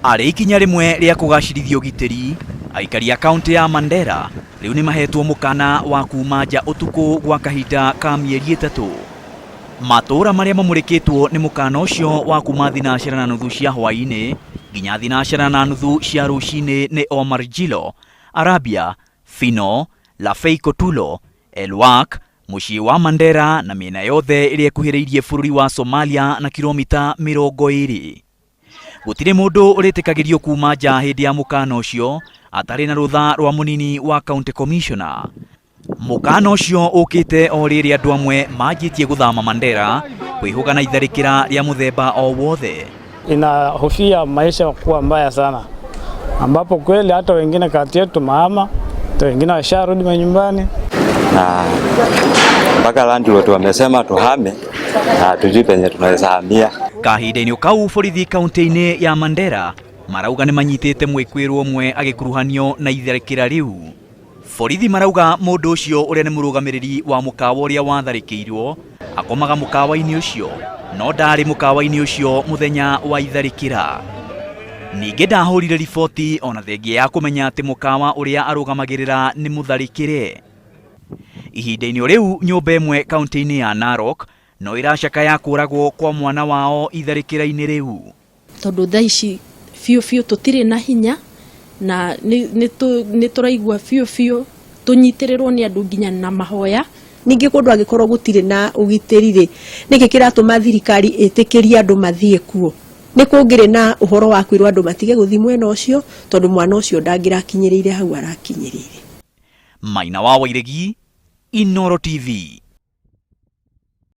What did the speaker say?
Arĩ ikinya rĩmwe rĩa kũgacĩrithia ũgitĩri, aikari a kaũntĩ ya Mandera rĩu nĩ mahetwo mũkana wa kuma nja ũtukũ gwa kahinda ka mĩeri 3. Matũũra marĩa mamũrĩkĩtwo nĩ mũkana ũcio wa kuma 9:30 cia hwaĩ-inĩ nginya 9:30 cia rũcinĩ nĩ Omarjilo, Arabia, Fino, Lafey Kotulo, Elwak, mũciĩ wa Mandera na mĩena yothe ĩrĩa ĩkuhĩrĩirie bũrũri wa Somalia na kilomita 20. Gũtirĩ mũndũ ũrĩtĩkagĩrio kuma nja hĩndĩ ya mũkana ũcio atarĩ na rũtha rwa mũnini wa county commissioner. Mũkana ũcio ũkĩte o rĩrĩ andũ amwe manjĩtie gũthama Mandera kwĩhũga na itharĩkĩra rĩa mũthemba o wothe. Inahofia maisha kuwa mbaya sana, ambapo kweli hata wengine kati yetu mahama, hata wengine washarudi manyumbani. Na mpaka landlord wamesema tuhame na hatujui penye tunaweza hamia. Kahinda-inĩ kau borithi kaunti-inĩ ya Mandera marauga nĩ manyitĩte mwĩkwĩrwo ũmwe agĩkuruhanio na itharĩkĩra rĩu. Borithi marauga mũndũ ũcio ũrĩa nĩ mũrũgamĩrĩri wa mũkawa ũrĩa watharĩkĩirwo akomaga mũkawa-inĩ ũcio no ndarĩ mũkawa-inĩ ũcio mũthenya wa itharĩkĩra. Ningĩ ndahũrire riboti ona thengia ya kũmenya atĩ mũkawa ũrĩa arũgamagĩrĩra nĩ mũtharĩkĩre. Ihinda-inĩ o rĩu nyũmba ĩmwe kaunti-inĩ ya Narok no ĩracakaya kũragwo kwa mwana wao itharĩkĩra-inĩ rĩu. Tondũ thaa ici biũ biũ tũtirĩ na hinya na nĩ tũraigua biũ biũ tũnyitĩrĩrwo nĩ andũ nginya na mahoya. Ningĩ kũndũ angĩkorwo gũtirĩ na ũgitĩri rĩ, nĩkĩ kĩratũma thirikari ĩtĩkĩrie andũ mathiĩ kuo? Nĩ kũngĩrĩ na ũhoro wa kwĩrwo andũ matige gũthiĩ mwena ũcio, tondũ mwana ũcio ndangĩrakinyĩrĩire hau arakinyĩrĩire. Maina wa Wairegi, Inooro TV.